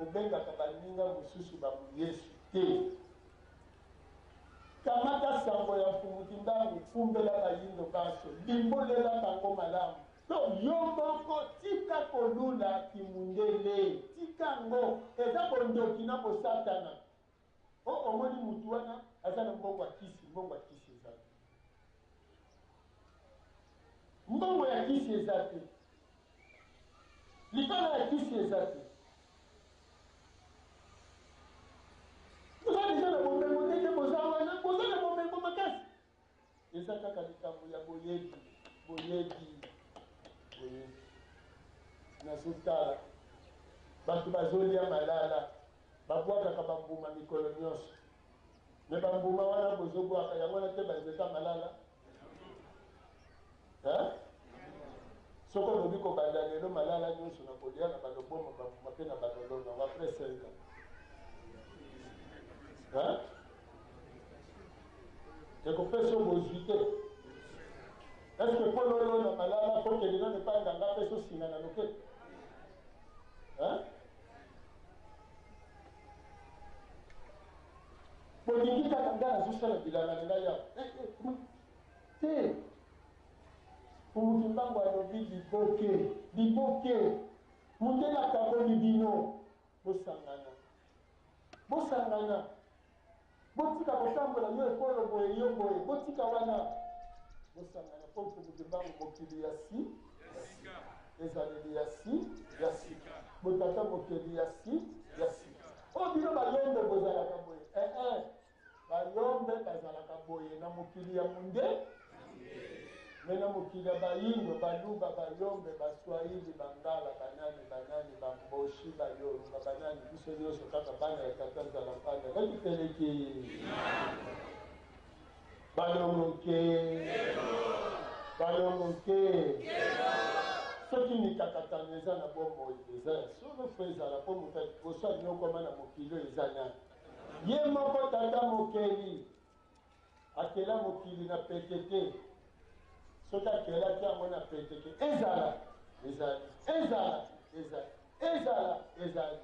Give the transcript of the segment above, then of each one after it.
Kobengaka baninga mosusu ba Yesu te. Kamata sango ya Mfumu Kimbangu, kumbela bayindo banso, limbolela bango malamu. To yo moko tika kolula kimundele, tika yango, eza bondoki na bosatana. O omoni mutu wana aza na mbongo ya kisi, mbongo ya kisi eza te. Mbongo ya kisi eza te. Libala ya kisi eza te. Boza deja na bomengo ndenge boza wana, boza na bomengo makasi. Eza kaka likambo ya boyebi, boyebi, boyebi. Nazotala bato bazolia malala, babwakaka bambuma mikolo nyonso. Me bambuma wana bozobwaka yango wana te banzete ya malala Hein? Soki olobi kobanda lelo malala nyonso na kolia na baloboma bambuma mpe na balolona yango après 5 ans. Hein? Ekopesa yo bozwi te. Est-ce que mpo lolona malala fo kende nano epai nganga apesa osinga na loketo? Hein? Bolingi kaka ngai nazosala bilanga na ngai awa. Eh, eh, Te! Mfumu Kimbangu alobi liboke, liboke, mundele akaboli bino, bosangana, bosangana, botika kotambola yo ekolo boye yo boye, botika wana, bosangana mpo Mfumu Kimbangu mokili ya si ezaleli ya si ya sika, botata mokeli ya si ya sika. Oyo bino bayombe bozalaka boye eh, eh. Bayombe bazalaka boye na mokili ya munde me na mokili ya bayindo baluba bayombe baswahili bangala banani banani bamboshi bayoruba banani biso nyonso kaka bana ya tata nzala mpanda na kipeleki balongoke balongoke soki mikakatano eza na bomoi eza ya solo fo ezala mpo moto ya liboso anyokwama na mokili oyo eza nani Ye moko Tata Mokeli akela mokili na pete te. Soki akelaki yango na pete ke ezala, ezali, ezala, ezali, ezala, ezali.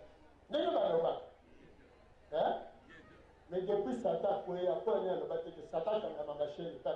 Ndenge balobaka. Hein? Mais depuis Satan akweya, mpo ani aloba te ke Satan akangama ba chaîne kaka.